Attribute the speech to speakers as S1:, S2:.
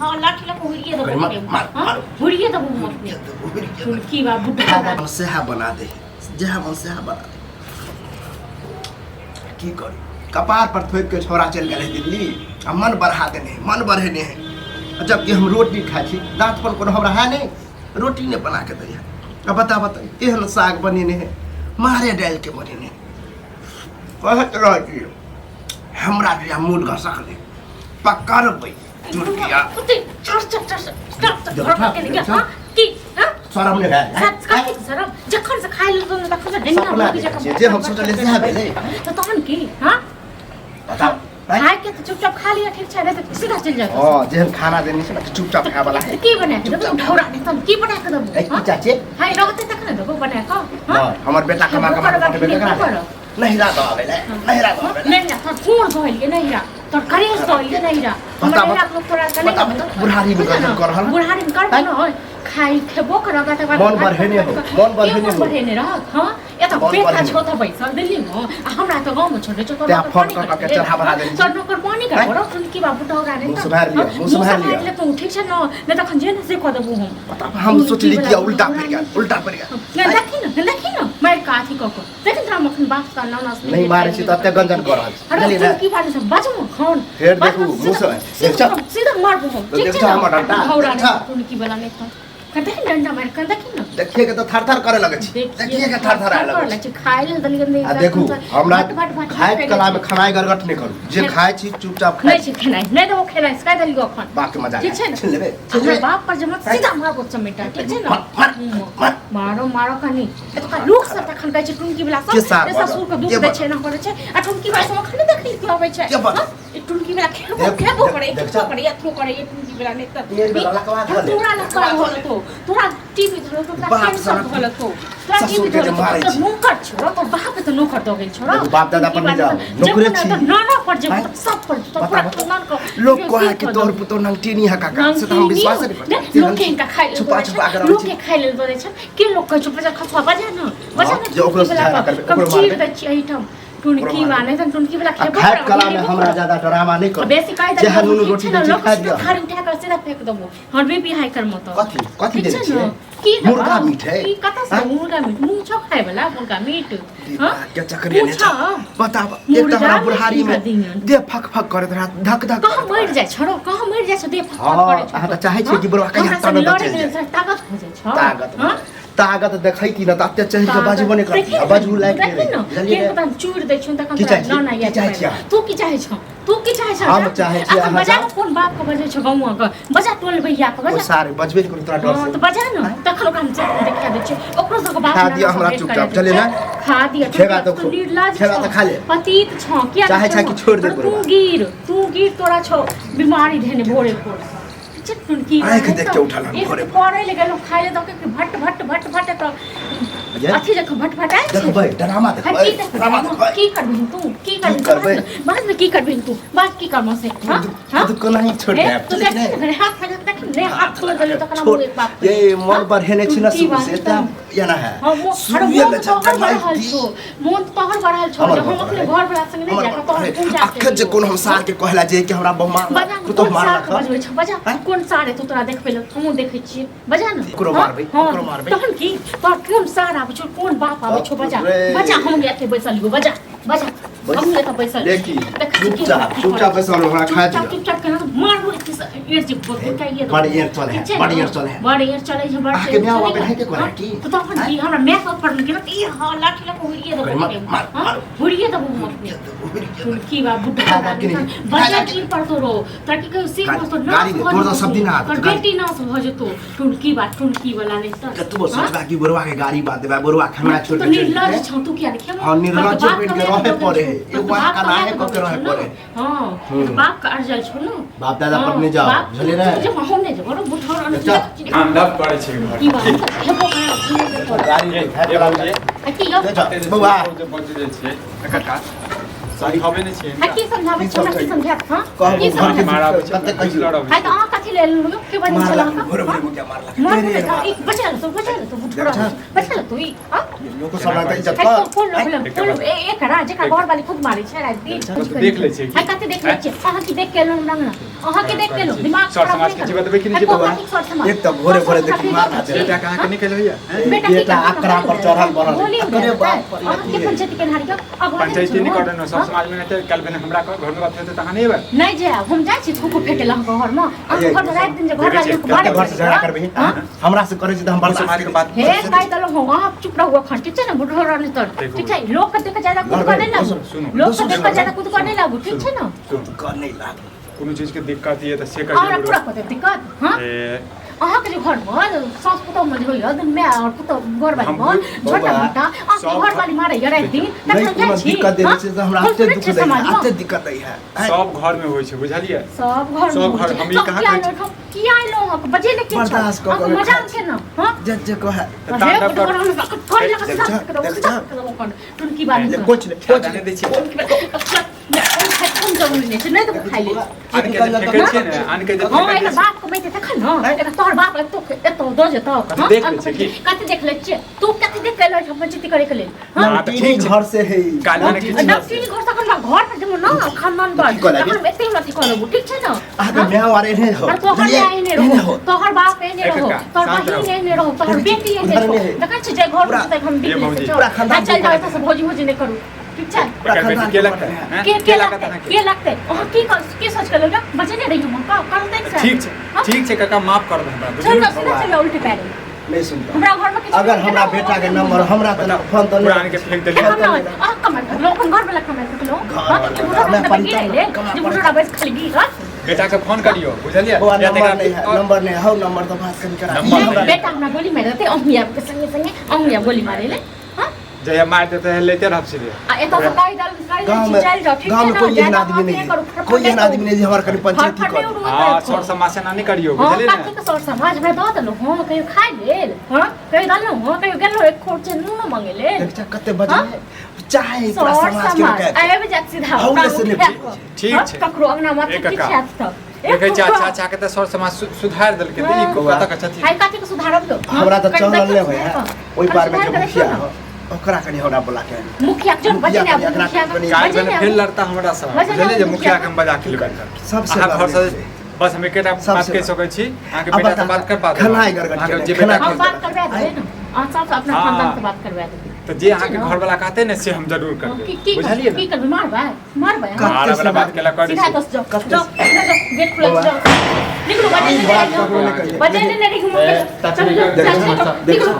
S1: हाँ लाठी लऽ कऽ हुरिये देबो
S2: मार,
S1: अपने।
S2: मार,
S1: हाँ?
S2: मार।
S1: हुरिये देबो हम अपने टुनकी बा बुढ़ा बा।
S2: मन सेहा बना दे जेहा मन सेहा बना दे की करू कपार पर थोपि के छोरा चलि गेलै दिल्ली आ मन बढ़ा देने है मन बढ़ेने है आ जबकि हम रोटी खाइ छी दाँत पर कोनो हमरा है नहीं रोटी नहीं बना के दैया आ बता बता एहन साग बनेने है मारे डालि के बनेने है कहैत रहै छी हमरा जे मूड घसकलै पकड़बै चुटकिया
S1: ओते चढ़ चढ़ चढ़ चढ़ चढ़ घर पर केने गेल, हाँ? की हाँ?
S2: शरम नहि भेल
S1: सच कथी के शरम जखन से खाइ लेलहुँ ने तखन से डंडा
S2: सपना
S1: मुर्गी
S2: देखै
S1: जकाँ
S2: छियै, जे हम सोचलियै सएह भेलै।
S1: तऽ तहन की हाँ
S2: बताउ आँय?
S1: खाय के तऽ चुपचाप खा लिअ ठीक छै नहि तऽ सीधा चलि जाउ
S2: हँ जेहन खाना देने छै ने चुपचाप खाय वाला है
S1: की बना के देबो ढौरा नहि तहन की बना के देबो
S2: ए, की चाची
S1: हाय रहतै तखन ने देबो बना कऽ हाँ?
S2: नहि, हमर बेटा कमा कमा
S1: खेबो
S2: के
S1: करब,
S2: पठेबै
S1: खेबो
S2: ककरा
S1: करब।
S2: नहिरा दऽ आबै लए नहिरा दऽ आबै लए
S1: नहीं ना तोर कोन कहलिए नहीं रा तोर करेज कहलिए नहीं रा
S2: बता,
S1: हमरा नहिरा के तोरा के नहीं
S2: बता, बता, बुढ़ारी में गजब कर रहल।
S1: बुढ़ारी में कर न खाई खेबो कर तकर बाद
S2: मन बढ़ेने हो, मन बढ़ेने
S1: मन
S2: हो।
S1: बढ़ेने रहत हां ए त
S2: मन
S1: बेटा
S2: बढ़ेने।
S1: छो त बैसल दिल्ली में आ हमरा त गांव में छोड़े छो
S2: तें फोन कऽ कऽ के चढ़ा बढ़ा देने छी।
S1: तोर नौकर पानी कर
S2: हैं?
S1: बरो सुन की बाबू टोरा नहीं
S2: मुँह सुधार लिअ, मुँह सुधार लिअ।
S1: ले तू ठीक छै न नहीं तखन जे न से कह देबू हम
S2: बता हम सोचली कि उल्टा पड़ गया उल्टा पड़ गया
S1: नहीं देखी न देखी न मार का अथी कऽ कऽ देखी तोरा हम अखन बाप का नाना से
S2: नहीं मारे छी तऽ एते गंजन कऽ रहल छी
S1: अरे
S2: बुझलियै ने
S1: तुम की बात सब बाजू खन
S2: फेर देखू, मुँह से- देख छौ?
S1: सीधा मारबो हम
S2: तो देख छौ हमर डंडा,
S1: हौरा
S2: देख छौ?
S1: तुम की वाला नहीं तो कते डंडा मार के देखी न
S2: देखिए के तऽ थर थर करे लगै छी देखिए के थर थर आए लगै छी
S1: छी खाय लेल दली गंदी
S2: आ देखू हमरा खाइत कला में खनाइ गरगट नहि करू जे खाइ छी चुपचाप खाइ
S1: नहीं छी खेनाइ नहीं देबो खेनाइ सिखा देली अखन
S2: बाप के मजा
S1: ठीक छै ने
S2: छीन लेबै छीन
S1: हमरा
S2: लेबै
S1: बाप पर जमा सीधा मारबो चमेटा ठीक छै ने
S2: मार, मार, मार।
S1: मारो मारो कनी एतुका लोक सब तखन कहै छै टुनकी वला सब
S2: के सार
S1: जे ससुर के दुख
S2: के
S1: दै छै एना करै छै आ टुनकी वला सब अखन देखै के अबै छै
S2: के बजल?
S1: हँ? ई टुनकी वला खेबो
S2: देख-
S1: खेबो
S2: देख-
S1: करे
S2: देख
S1: खेबो
S2: छौ?
S1: करे अथो करे ई टुनकी वला नहि तऽ
S2: पेड़ वला लकवा धऽ ले।
S1: तोरा लकवा भऽ लेतो तोरा टीवी धऽ लेतो तोरा
S2: बाप
S1: कैंसर
S2: सनक
S1: भऽ लेतो तोरा
S2: ससुर
S1: टीवी
S2: के
S1: धऽ
S2: जे
S1: लेतो
S2: मारै
S1: तोर
S2: छी।
S1: नौकर छौ तोर बाप तऽ नौकर दऽ गेल छौ
S2: देखू, बाप दादा पर नहि जाउ, नौकरे छी।
S1: नाना पर जेबो
S2: आँय?
S1: तऽ सब पर तोर
S2: बता,
S1: पूरा
S2: बता।
S1: खानदान के
S2: लोग कहे कि तोहर पुतोह नंगटी नहीं है काका से तऽ हम विश्वास नहीं करते
S1: लोग के हिनका खाइ लेल
S2: छुपा
S1: दऽ दै
S2: छुपा
S1: छै
S2: के रहै
S1: लोग
S2: छी
S1: के खाइ लेल दऽ दै छै के लोग कहै छै बजा खसुआ बजा न बजा
S2: हँ,
S1: न
S2: जे ओकरो से झगड़ा करबै, ओकरो
S1: चीर
S2: मारबै।
S1: दै छियै एहिठाम टुनकी
S2: ओकरो
S1: बा नहि तऽ टुनकी वाला
S2: आ
S1: खेबो
S2: खाइत
S1: करब,
S2: कला में
S1: लेबो
S2: हमरा
S1: करब।
S2: ज्यादा ड्रामा नहीं करू
S1: बेसी कहै
S2: जेहन नून रोटी दै छी खा दिअ
S1: थारी उठा कऽ सीधा फेंक देबो हर बे बिहाय कर मत
S2: कथी कथी
S1: ठीक
S2: देने
S1: छै
S2: छियै
S1: न की देबौ?
S2: मुर्गा मीट है
S1: की कतऽ से
S2: आँय?
S1: मुर्गा मीट मुँह छौ खाय वाला मुर्गा मीट हाँ?
S2: दिमाग के चक्करे
S1: मुँह
S2: ने
S1: छौ?
S2: बताब एक तऽ
S1: मुर्गा
S2: हमरा
S1: मीट
S2: बुढ़ारी में
S1: हिनका दिहन।
S2: देह फक फक करैत रहत धक धक
S1: कहाँ
S2: करैत
S1: मरि
S2: रहत।
S1: जाइ छौ रौ कहाँ मरि जाइ छौ देह फक फक
S2: हँ,
S1: करै छौ
S2: अहाँ तऽ चाहै छियै कि बुढ़वा कहिया
S1: हमरा संग
S2: तनत
S1: लड़ै
S2: चलि
S1: लेल
S2: जाय।
S1: ताकत हो जाइ छौ
S2: तागत
S1: हाँ?
S2: तागत देखै की न तऽ एते चढ़ि के बजबो नहि करती आ बजबू लायक नहि
S1: देखी
S2: रही
S1: न
S2: बुझलियै
S1: केहन
S2: ने?
S1: पता चूर दै छौ तखन
S2: की
S1: तोरा
S2: चाहै छियै?
S1: न न
S2: की चाहै छियै अहाँ?
S1: तू की चाहै छौ तू की चाहै छौ
S2: हम चाहै छियै
S1: अखन
S2: अहाँ
S1: बजा
S2: जाउ।
S1: न कोन बाप के बजै छौ गौआ के बजा टोल भैया के
S2: ओ
S1: बजा
S2: सारे बजबे नहि करू तोरा डर
S1: हाँ
S2: से
S1: तो बजा न तखन ओकरा हम चेक देखा दै छियै ओकरो सबके बाप
S2: खा
S1: नाना
S2: दिअ
S1: सब
S2: हमरा
S1: भेंट
S2: चुपचाप,
S1: करा दै
S2: चलिए
S1: छै।
S2: ना?
S1: खा दिअ
S2: खेबा तऽ
S1: तू
S2: खो।
S1: निर्लज
S2: खेबा
S1: छौ,
S2: तऽ खा ले।
S1: पतित छौ किया
S2: चाहै
S1: नहि
S2: छै कि छोड़ि दे
S1: तू
S2: बुढ़बा।
S1: गिर तू गिर तोरा छौ बीमारी धेने भोरे भोर से चटुनकी
S2: आँखि देख के उठल हन भोरे भोर।
S1: पढ़ै ले गेलहुँ खाइ ले दऽ के भट भट भट भट तऽ
S2: ये?
S1: अथी जखन भट भटाइ छै
S2: देखबै ड्रामा
S1: हँ,
S2: देखबै
S1: की देखबै?
S2: ड्रामा देखबै
S1: की करबिही तू की करबिही
S2: करबै?
S1: बाद में की करबिही तू बाद की करबह से हाँ हाँ
S2: तू कोना ही छोड़
S1: हे,
S2: देब
S1: तू
S2: चल
S1: देख
S2: कि
S1: ने हाथ लगा के देख ने हाथ खोल देले तखन हम
S2: छोड़
S1: एक बाप
S2: ये मन बढ़ेने छी ना
S1: की
S2: शुरू
S1: बात
S2: से
S1: तऽ?
S2: तऽ एना है
S1: हाँ, अरे
S2: शुरुए
S1: मोन
S2: में
S1: तोहर
S2: झटका
S1: बढ़ल
S2: मारि
S1: छौ मोन तोहर बढ़ल छौ
S2: हमर
S1: जे हम
S2: मन
S1: अपने
S2: बढ़ल।
S1: घर वाला संग नहि
S2: हमर
S1: जाके
S2: मन
S1: तोहर
S2: बढ़ल।
S1: पूजा
S2: अखन जे कोनो हम सार के कहला जे कि हमरा बहुमा
S1: बजा ने,
S2: पुतोह
S1: कोन
S2: मार
S1: सार के
S2: रखा
S1: बजबै छौ बजा
S2: आँय?
S1: कोन सार हेतौ तोरा देखबै लए हमहूँ देखै छियै बजा ने
S2: ओकरो
S1: हाँ?
S2: मारबै,
S1: हाँ,
S2: ओकरो मारबै।
S1: तहन की तोहर कोन सार आबै छौ कोन बाप आबै छौ बजा
S2: बाप रे।
S1: बजा हम एते बैसल हियो बजा बजा
S2: बैस।
S1: हम एते बैसल
S2: देखी,
S1: देखै छी की
S2: चुपचाप,
S1: की
S2: चुपचाप
S1: करै छी।
S2: बैसल रहो, हमरा खा
S1: चुपचाप
S2: दिअ।
S1: चुपचाप केना मारबो एते से एड़ जे गोटाइए
S2: बड़ एड़ चलै है, बड़ एड़ चलै है।
S1: बड़ एड़ चलै है बड़
S2: अहाँके
S1: एड़
S2: माय
S1: चलै
S2: बाप
S1: है।
S2: एनाहिते करै है की?
S1: तऽ तहन की हमरा माय बाप पर केना ई हाँ लाठी लऽ कऽ हुरिये देबो
S2: मार, मार,
S1: हाँ?
S2: मार।
S1: हुरिये देबो हम अपने की बा बुढ़ा
S2: खा दा कि नहीं? खा
S1: बच्चा
S2: दा कि
S1: की पर तोरो तोरा की कहू से
S2: गाली-
S1: मस्त नाश
S2: गाली दे,
S1: भऽ
S2: तोर तऽ
S1: जेतौ
S2: सब दिन आदत,
S1: तोर
S2: गाली।
S1: बेटी नाश भऽ जेतौ टुनकी बा टुनकी वाला नहीं तऽ
S2: कतबो
S1: हाँ?
S2: सोचबा कि बुढ़वा के गाड़ी बात देबा बुढ़वा के हमरा छोड़
S1: तू
S2: के चलि
S1: निर्लज
S2: जेतै।
S1: छौ तू किया नहीं खेबो
S2: हाँ, निर्लज बनि के रहे पड़े है। एगो बात कनाहे कऽ के रहे पड़े है।
S1: हाँ
S2: हम्म।
S1: बाप का अर्जल छौ न
S2: बाप दादा पर
S1: हाँ,
S2: नहि जाओ,
S1: बाप
S2: बुझलियै ने?
S1: तू जब हम नहीं जब रो बुढ़ा और
S2: अच्छा।
S3: हम लव करै छी घर
S1: की बात खेबो करा
S2: गाड़ी
S3: ए,
S2: खाय
S3: ए बाबूजी
S1: आ की यौ
S2: देखो, बौआ
S3: जे बजै जाइ छियै आ काका समझाबै नहि छियै
S1: आ की समझाबै छी हमरा की समझायत हाँ
S2: कहबो
S1: की
S2: घर के
S1: समझायत
S3: मार आबै छै
S2: कते कहियौ
S3: लड़बै
S1: है तऽ अहाँ कथी कथी ले एलहुँ के बजै छल
S2: मारलक
S1: अहाँके
S2: भोरे भोरे मुखिया मारलक
S1: मार
S2: तेरे
S1: देलक, ई बचा लेतौ बचा लेतौ बुढ़ा बचा लेतौ ई हाँ
S2: लोको सब लगता इज्जत
S1: है
S2: कर
S1: कोन लोग
S3: एकटा
S1: कोन
S3: बात।
S1: एकरा जेकरा घर वाली खुद मारै छै राति दिन
S3: तो देख लै छियै की।
S1: है कते देख लै छियै अहाँ की देख के एलहुँ हमरा अंगना अहाँ की देख के एलहुँ दिमाग
S3: सर
S1: खराब
S3: समाज
S1: नहि
S3: के
S1: करू।
S3: जीवत कि नहीं
S1: है,
S3: जीवत
S1: कोन कथी सर समाज
S2: एक तऽ भोरे भोरे देखी मार
S1: हाँ?
S2: खाते
S3: बेटा कहाँ के निकल होइया हैं?
S1: बेटा की
S2: बेटा
S1: करतै?
S2: अकरा पर चढ़ल बनल
S1: गोली
S2: अकरे बाप पर
S1: अहाँ के पंचायती केनहार के अगवा
S3: पंचायती नहीं करन सब समाज में नहीं कल बिना हमरा घर में बात होते तहाँ नहीं एबै
S1: नहीं जायब हम जाइ छी थूकू फेटे लऽ अहाँके घरमे अहाँके
S2: अये,
S1: घरमे राति दिन जे घर
S3: देखै
S1: वाली
S3: छियै,
S1: मारै
S2: कते घर से झगड़ा करबही
S1: हाँ?
S2: हमरा से करै छै तऽ हम बर्दाश्त
S3: समाज के बात
S1: हे काहि देलहुँ हम अहाँ चुप रहू अखन ठीक छै ने बुढ़ो रहने तर
S3: देखू।
S1: ठीक छै लोक के देख के ज्यादा कुद कर नहि लागू
S3: सुनू,
S1: लोक के
S2: सुनू,
S1: देख के ज्यादा कुद कर नहि लागू ठीक छै ने
S3: सुनू
S2: कर नहीं लागू
S3: कोनो चीज के दिक्कत ये तऽ से
S1: अहाँ
S3: कहियौ
S1: पूरा कऽ देब दिक्कत हाँ
S3: ए
S1: अहाँके जे घरमे सास पुतहु मे जे होइए तऽ माय आओर पुतहु घरवाली
S3: हम
S1: मे छोटा
S2: बौआ,
S1: मोटा अहाँके
S3: सब
S1: घरवाली मारैए राति दिन
S2: नहीं
S1: तखन
S2: कोनो
S1: जाइ छी
S2: दिक्कत दै
S1: हाँ?
S2: छै तऽ हमरा
S1: हम
S2: एते
S1: सुनै
S2: दुख
S1: छियै
S2: दै है
S1: समाजमे
S2: एते दिक्कत दै है आँय,
S3: सब घर में होइ छै बुझलियै
S1: सब घर
S3: सब घर, हम ई कहाँ कहै छी?
S1: किया एलहुँ अहाँके बजेने के छल
S2: बर्दाश्त कऽ
S1: अहाँके
S2: कऽ
S1: मजाक
S2: खाइ
S1: के ना हाँ
S2: जे जे कहै
S3: तऽ
S1: हे
S3: तांडव कर
S1: कर लगा
S2: देख
S1: साफ
S2: जा,
S1: कर
S2: देख जा।
S1: साफ कर टुनकी बानी
S2: ले कुछ नहीं कुछ
S3: जाने
S2: नहीं
S3: दै छियै
S1: कोन जरूरी नहि छै नहि तऽ खाइ ले
S3: आन के जे फेकै छियै ने आन के जे
S1: हाँ
S3: फेकै
S1: एकर
S3: छियै
S1: बाप कमेतै तखन ने एकर तोहर बाप एतो एतो दऽ जेतौ
S3: कथी देख लै छियै की?
S1: कथी देख लै छियै तू कथी देख के एलहो पंचायती करे के लेल हाँ
S3: हाँ, तऽ ठीक छै।
S2: घर से है
S3: काल्हि मने किछु
S1: नवटीनी घर से हमरा घर पर जेबो न खानदान पर
S2: की कहले?
S1: तखन हम एते हमरा अथी कऽ लेबो ठीक छै ने
S2: अहाँके माय आर एहने हो
S1: और तोहर
S2: बुझलियै?
S1: माय एहने
S2: एहने
S1: रहो
S2: हो
S1: तोहर बाप एहने
S3: एक
S1: रहो
S3: का,
S1: तोहर
S3: शांत
S1: बहिन
S3: रहो।
S1: एहने रहो तोहर बेटी एहने
S2: उधर
S1: रहो
S2: नहि है।
S1: देखै छी जे घर
S2: पूरा-
S1: में हम
S3: ये
S1: बिगड़े
S3: भौजी।
S1: से
S2: पूरा खानदान
S1: चल जाओ
S2: के
S1: एतऽ से भौजी भौजी नहि करू ठीक छै
S2: पूरा
S3: एकर बेटी
S2: खानदान
S3: के लगतै
S2: के
S3: हैं?
S1: के
S3: के
S1: के
S3: लागत
S1: लगतै
S3: अहाँके
S1: के लगतै अहाँ की कर की सोच के लगे बचने रही हम का करतै से
S3: ठीक छै ठीक छै काका माफ कर दे हमरा
S1: चल
S3: बुझलियै
S1: जाओ सीधा चल जाओ उल्टे पैरे
S2: नहीं सुनता
S1: हमरा घर में किछु
S2: अगर हमरा बेटा के नंबर हमरा तऽ फोन तऽ
S3: पूरा आन के फेंक देलियै
S1: हम ना अहाँ कमाइ सकलहुँ अपन घर वाला कमाइ सकलहुँ
S2: घर
S1: हाँ
S2: वाला
S1: कि बुढ़ा
S2: हमरा
S1: हमरा
S2: परिता
S1: गिर ले
S2: कमा
S1: जे
S2: परिता।
S1: बुढ़ा बैस खाली गिर
S3: बेटा के फोन करियो बुझलियै
S2: बौआ
S3: या तऽ
S2: नंबर
S3: एकरा
S2: नहीं है नंबर नहीं है हौ नंबर तऽ बात कनी करा
S3: नंबर नहीं है।
S1: बेटा हमरा गोली मारि देतै अहूँ आबि के संगे संगे अहूँ आबि गोली मारै ले हाँ
S3: जहिया मारि देतै है लेते रहब सीधे
S1: आ एतऽ से गाड़ी डाल गाड़ी
S2: गाँव में
S1: चलि जाओ ठीक
S2: गाँव
S1: छै
S2: में
S1: ने
S2: कोई एहन
S1: ज्यादा
S2: आदमी
S1: अथी
S2: नहीं
S1: नहि करू
S2: है कोई एहन आदमी नहीं जे हमरा कनी पंचायती
S1: फटफट
S2: कर
S1: नहि उड़ू
S3: हाँ सर समाज से ना नहीं करियो
S1: हाँ
S3: बुझलियै
S1: कथी
S3: ने
S1: के सर समाज हमरा दऽ देलहुँ हँ कहियो खाइ लेल हँ कहियो देलहुँ हँ कहियो गेलहुँ एक खोर छै नूनो मङ्गै लेल
S2: देख जा कते बजे चाहे पूरा
S1: सर
S2: समाज के
S1: समाज
S2: रोकै
S1: आबि जायत सीधा
S2: हौले
S1: ओकरा
S2: से नहि
S1: उठा
S2: बुझै
S1: कऽ।
S3: ठीक
S1: हँ,
S3: छै।
S1: ककरो अंगना मे
S3: ए
S1: किछु
S3: काका।
S1: हैत तऽ
S3: देखै छै अच्छा अच्छा के तऽ सर समाज सुधारि देलकै तऽ ई कतऽ के छथिन
S1: हाय कथी के सुधारब यौ हँ,
S2: हमरा तऽ
S1: कनि
S2: चलल
S1: देखियौ
S2: नहि होय
S1: सुधारि कऽ।
S2: ओहि बार में
S1: कनि
S2: जे
S1: सुधारि कऽ
S2: मुखिया
S1: देखियौ ने।
S2: हो ओकरा कनी हमरा बोला के आनी।
S1: मुखिया के जो
S2: मुखिया
S1: बजेने आबू
S2: कनि एकरा
S1: मुखिया
S2: कनि-
S3: काल्हि
S1: बजेने
S3: भेने फेर
S1: आबू
S3: लड़ता हमरा से
S1: बजेने
S3: बुझलियै जे
S1: आबू
S3: मुखिया के हम बजा के लेबै
S2: सबसे
S3: अहाँ घर से
S2: बड़ा
S3: बस हम एकेटा
S2: सबसे
S3: बात कहि
S2: बड़ा।
S3: सकै छी अहाँके
S2: अब
S3: बेटा से
S2: बता,
S3: बात कर पाते
S2: खेनाइ गड़गड़
S3: अहाँके
S2: केने,
S3: जे बेटा
S2: खेनाइ
S1: हम बात करवा देबै ने अहाँ सबसँ अपना
S3: हाँ।
S1: खानदान से बात करवा देबै
S3: तऽ जे अहाँके घर वाला कहतै ने से हम जरूर करबै
S1: की की
S3: बुझलियै
S1: की
S3: ने
S1: करबै मारबै मारबै अहाँ?
S2: कते
S3: मारऽ वाला
S2: से
S3: बात केला करै
S1: सीधा
S3: छी
S1: दस जाओ
S2: कते
S1: जाओ जाओ गेट खुला जाओ निकलो बजे
S2: ई बात ककरो नहि कहियै।
S1: बजे नहीं घूमो चलो
S3: देख,
S1: चलो
S3: देख,
S1: निकलो।